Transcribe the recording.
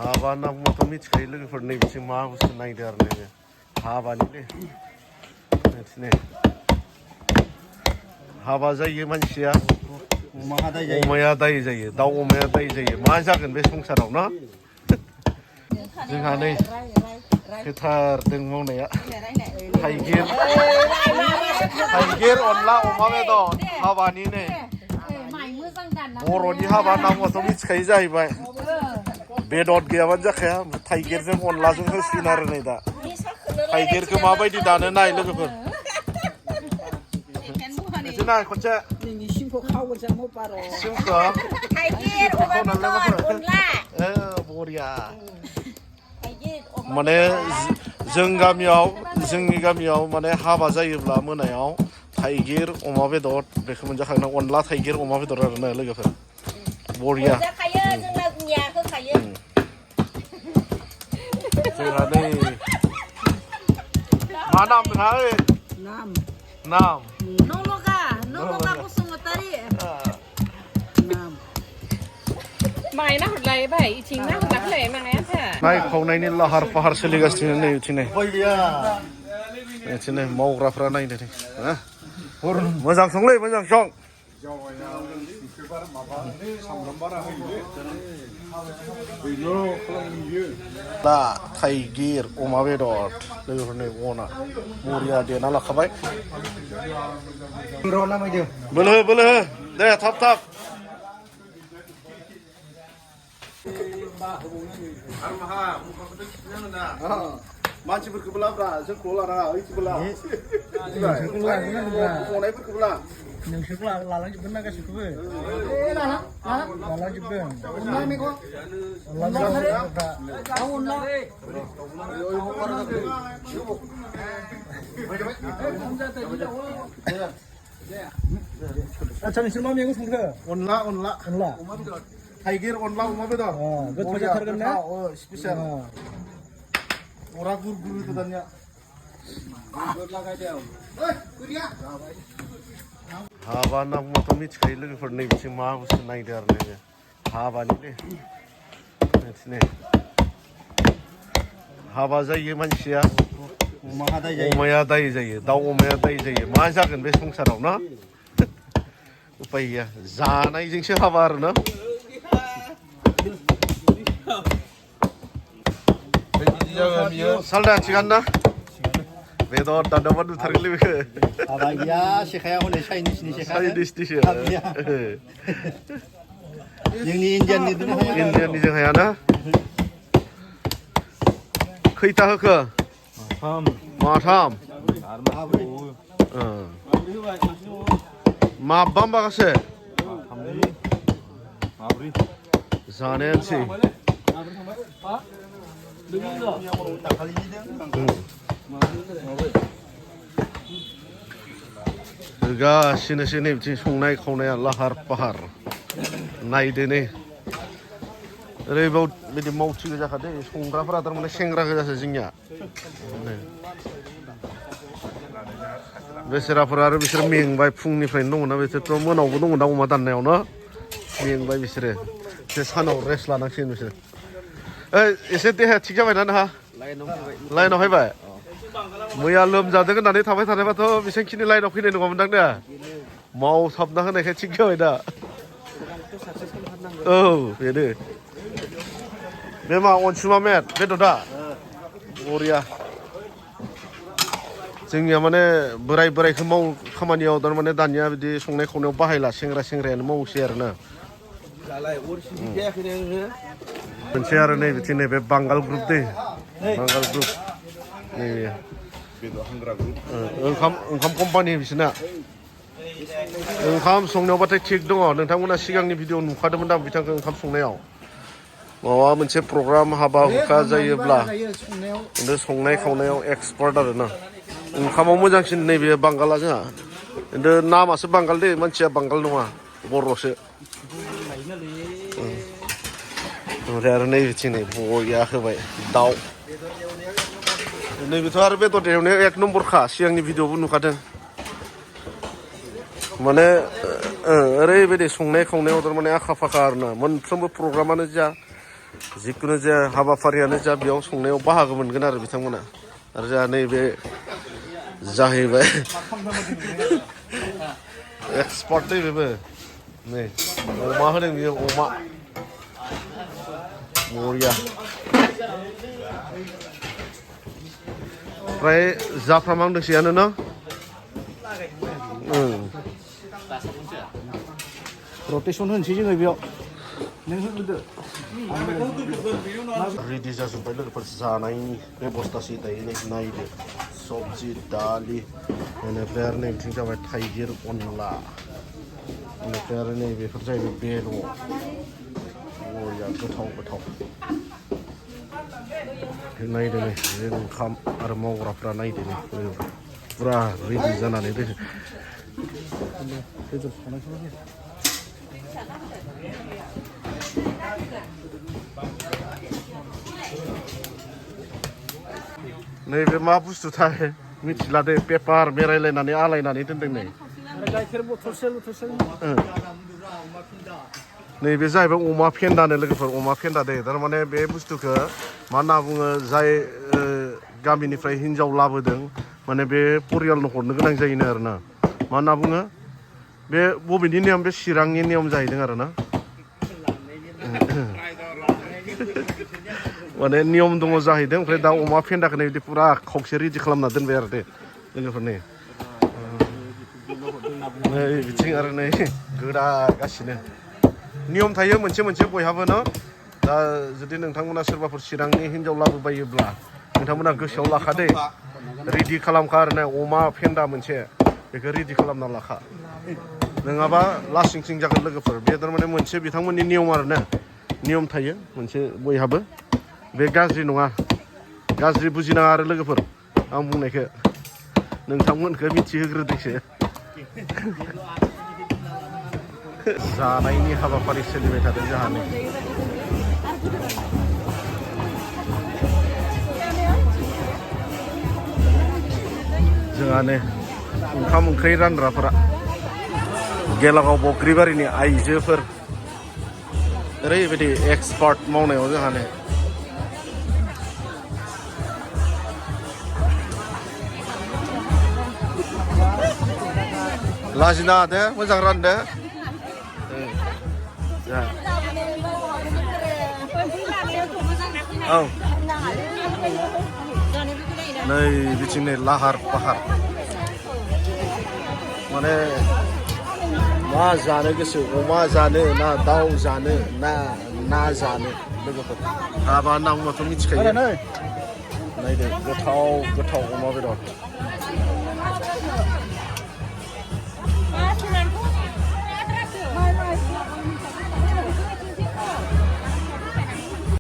हाबा होनना बुंबाथ' मिथिखायो लोगोफोर नैबेथिं मा बुस्थु नायदो आरो नैबे हाबानिलै नोंसिनि हाबा जायो मानसिया अमाया दाय जायो दाउ अमाया दाय जायो मा जागोन बे संसाराव ना जोंहा नै गोथारदों मावनाया थाइगिर अनला अमा बेदर हाबानि नै बर'नि हाबा होनना बुंबाथ' मिथिखायो जाहैबाय बेदर गैयाबानो जाखाया थाइगिरजों अनलाजों होसिगोन आरो नै दा थाइगिरखौ माबायदि दानो नाय लोगोफोर बिदिनो खनसे सिमखौ बरिया माने जोंनि गामियाव माने हाबा जायोब्ला मोनायाव थाइगिर अमा बेदर बेखौ मोनजाखागोन अनला थाइगिर अमा बेदर आरोना लोगोफोर बरिया जोंहा नै मा नाम नोंहा नाम नाय खावनायनि लाहार फाहार सोलिगासिनो नै बिथिंनो मावग्राफ्रा नायनो मोजां संलै मोजां सं दा थाइगिर अमा बेदर लोगोफोरनि अना बरिया देना लाखाबाय बोलो हो दे थाब मानसिफोरखौबो लाब्रा जोंखौ लानाङा ओइखौबो ला संनायफोरखौबो ला नोंसोरखौ लालांजोबगोन ना गासैखौबो लालांजोबगोन आच्छा नोंसोर मा मैगं संखो अनला थाइगिर अनला अमा बेदर गोथाव जाथारगोन ना स्पेसियेल अरा गुर गोदानिया हाबा होनना बुंबाथ' मिथिखायो लोगोफोर नैबेथिं मा बुस्थु नायदो आरो नैबे हाबानिलै नोंसिनि हाबा जायो मानसिया अमाया दाय जायो दाउ अमाया दाय जायो मा जागोन बे संसाराव ना उपाय गैया जानायजोंसो हाबा आरो ना सालदा थिगानो ना बेदर दादाबा नुथारगोनलै बेखौ हाबा गैया सेखाया हनै चाइनिसनिसो जोंनि इन्डियाननिजों हायाना खैथा होखो माथाम माबा माखासे जानायानोसै गासिनोसै नै बिथिं संनाय खावनाया लाहार फाहार नायदो नै ओरैबायदि मावथि गोजाखादे संग्राफोरा थारमाने सेंग्रा गोजासो जोंनिया बेसेराफोरा आरो बिसोर मेंबाय फुंनिफ्रायनो दङना बिसोरथ' मोनावबो दङ दा अमा दाननायावनो मेंबाय बिसोरो सानाव रेस्ट लानांसिगोन बिसोर एसे देहाया थिग जाबायना नोंहा लाइनाव फैबाय मैया लोमजादों होननानै थाबाय थानायबाथ' बेसेबांखिनि लाइनाव फैनाय नङामोन दां दा मावसाबना होनायखाय थिग जाबाय दा औ बेनो बे मा अनसुमा मेट बेदरा बरिया जोंनिया माने बोरायखौ मावो खामानियाव थारमाने दानिया बिदि संनाय खावनायाव बाहायला सेंग्रायानो मावसै आरोना मोनसे आरो नै बिथिं नैबे बांगाल ग्रुप दै बांगाल ग्रुप नैबे ओंखाम कम्पानि बिसोरना ओंखाम संनायावबाथाय थिग दङ नोंथांमोना सिगांनि भिडिअ नुखादोंमोन दां बिथांखौ ओंखाम संनायाव माबा मोनसे प्रग्राम हाबा हुखा जायोब्ला संनाय खावनायाव एक्सपार्ट आरोना ओंखामाव मोजांसिन नैबे बांगाला जोंहा खिन्थु नामासो बांगाल दे मानसिया बांगाल नङा बर'सो ओमफ्राय आरो नैबेथिं नै बरिया होबाय दाउ नैबेथ' आरो बेदर एवनायाव एक नम्बरखा सिगांनि भिडिअबो नुखादों माने ओरैबायदि संनाय खावनायाव थारमाने आखा फाखा आरोना मोनफ्रोमबो प्रग्रामानो जा जिखुनु जाया हाबाफारियानो जा बेयाव संनायाव बाहागो मोनगोन आरो बिथांमोना आरो जोंहा नैबे जाहैबाय एक्सपार्ट दै बेबो नै अमा होदों बियो अमा बरिया ओमफ्राय जाफ्रामहांदोंसैयानो न रटेसन होनोसै जोङो बेयाव नों होग्रोदो रेडि जाजोब्बाय लोगोफोर जानायनि बेबस्थासै दायो नायदो सबजि दालि बेनिफ्राय आरो नैथिं जाबाय थाइगिर अनला बेनिफ्राय आरो नै बेफोर जाहैबाय बेदर बरिया गोथाव गोथाव नायदो नै बे ओंखाम आरो मावग्राफ्रा नायदो नै फुरा रेडि जानानै दोङो बेदर संनायखौ नैबे मा बुस्थुथाय मिथिला दे पेपार बेरायलायनानै आलायनानै दोनदों नै गाइखेर बथलसे नैबे जाहैबाय अमा फेन्दानो लोगोफोर अमा फेन्दा दे थारमाने बे बुस्थुखौ मा होनना बुङो जाय गामिनिफ्राय हिन्जाव लाबोदों माने बे परियालनो हरनो गोनां जायोनो आरोना मा होनना बुङो बे बबेनि नियम बे चिरांनि नियम जाहैदों आरोना माने नियम दङ जाहैदों ओमफ्राय दा अमा फेन्दाखौनो बिदि फुरा खावसे रेडि खालामना दोनबाय आरो दे लोगोफोर नै बिथिं आरो नै गोदागासिनो नियम थायो मोनसे मोनसे बयहाबो न दा जुदि नोंथांमोना सोरबाफोर चिरांनि हिन्जाव लाबोबायोब्ला नोंथांमोना गोसोआव लाखादे रेडि खालामखा आरो ना अमा फेन्दा मोनसे बेखौ रेडि खालामना लाखा नङाबा लासिं सिं जागोन लोगोफोर बे थारमाने मोनसे बिथांमोननि नियम आरो ना नियम थायो मोनसे बयहाबो बे गाज्रि नङा गाज्रि बुजिनाङा आरो लोगोफोर आं बुंनायखौ नोंथांमोनखौ मिथिहोग्रोदोंसो जानायनि हाबाफारि सोलिबाय थादों जोंहानो जोंहानो ओंखाम ओंख्रि रानग्राफोरा गेलागाव बग्रिबारिनि आइजोफोर ओरैबायदि एक्सपार्ट मावनायाव जोंहानो लाजिना दे मोजां रानदो औ नै बिथिं नै लाहार फाहार माने मा जानो गोसो अमा जानो ना दाउ जानो ना जानो लोगोफोर हाबा होनना बुङोबाथ' मिथिखायो नायदो गोथाव गोथाव अमा बेदर